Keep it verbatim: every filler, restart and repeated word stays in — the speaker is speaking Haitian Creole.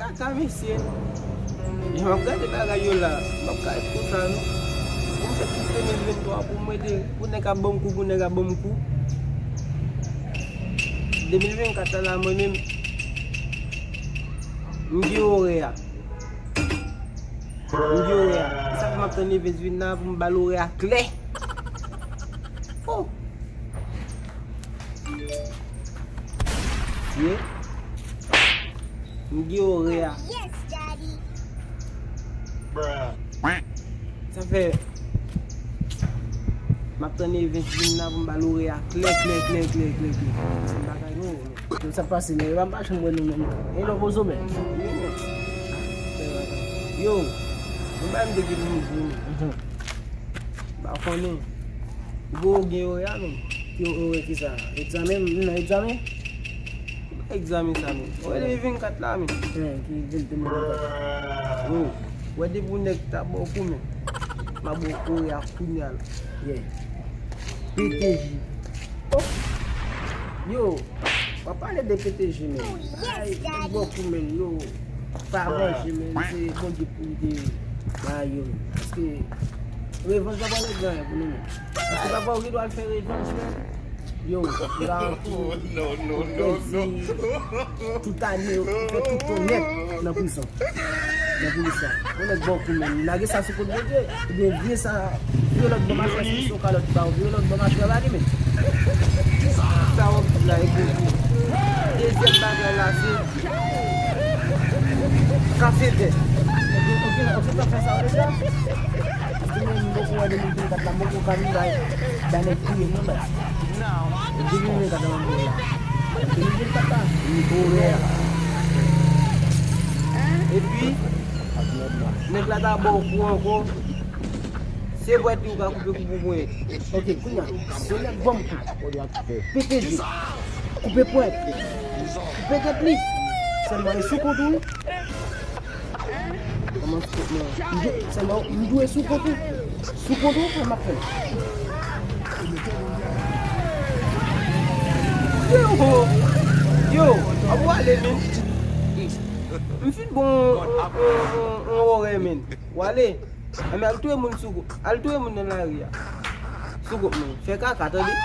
Kaka, mesye. Jan m ap gade bagay yo la, m ap ka ret konsa, non. Pou m fè tout de mil venntwa pou m rete, pou nèg ap ban m kou, pou nèg ap ban m kou. De mil vennkat la, la, mwen menm, m gen orè a. M gen orè a. E sa fè m ap tann Evens vin la pou m ba l orè a klè. Oh! Ye. M gen orè a. Sa fè m ap tann Evens vin la pou m ba l orè a klè, klè, klè, klè, klè, klè. Se bagay nou. Yo, sa pase, men yo pa janm wè nou menm. E lò pozo, men. Yo, nou bay m de ki pou nou di nou. Mhm. Ba konnen. Gwo gen yo ya, men. Ki yo wè ki sa? Egzamen, m nan egzamen? Ki ba egzamen sa, men? Wè de mil vennkat la, men. Ki de mil vennkat. Yo, wè depi yon nèg ta ba w kou, men. M a ba w kou ya kounya la. Yeah. P T J. Oh. Yo, w ap pale de P T J, men. Ay, bòkou, men, yo. Pa manje, men, se Bondye pou li te bay yo, men. Paske revanj la pral gen pou nou, men. Paske papa w gen dwa al fè revanj, men. Yo, la, ou pèdi tout ane, ou fè tout tan nèt nan prizon. Nan polis la. Yon nèg bòkou, men. Lage sa sou kont Bondye. Ebyen, vye sa, vye lòt bò machwè, si se yon kalòt ba ou, vye lòt bò machwè ba li, men. Sa w ap di la, e Bondye. Dezyèm bagay la, se kase tèt. Ok, ok, ok, sa fè sa, w deja? Paske mwen, m poko wè de mil vennkat la, m poko ka vin bay, bay nèg touye m, non, baz. De mil vennkat la, m poko la. De mil vennkat la, m poko wè. Epi, nèg la ta ba w kou ankò. Se bwèt li ou ka koupe kou pou ponyèt. Ok, kounya, se nèg ban m kou. P T J. Koupe ponyèt li. Koupe tèt li. Sèlman e sou kont ou, wi. Kòman sou kont mwen? M dwe, sèlman m dwe sou kont ou. Sou kont ou, kòman m ap fè? Yo, yo, ap wale, men. M fin bon, on, on, on, on orè, men. Wale. Enben, al touye moun sou kont. Al touye moun nan lari a. Sou kont mwen. Fè kaka, tande?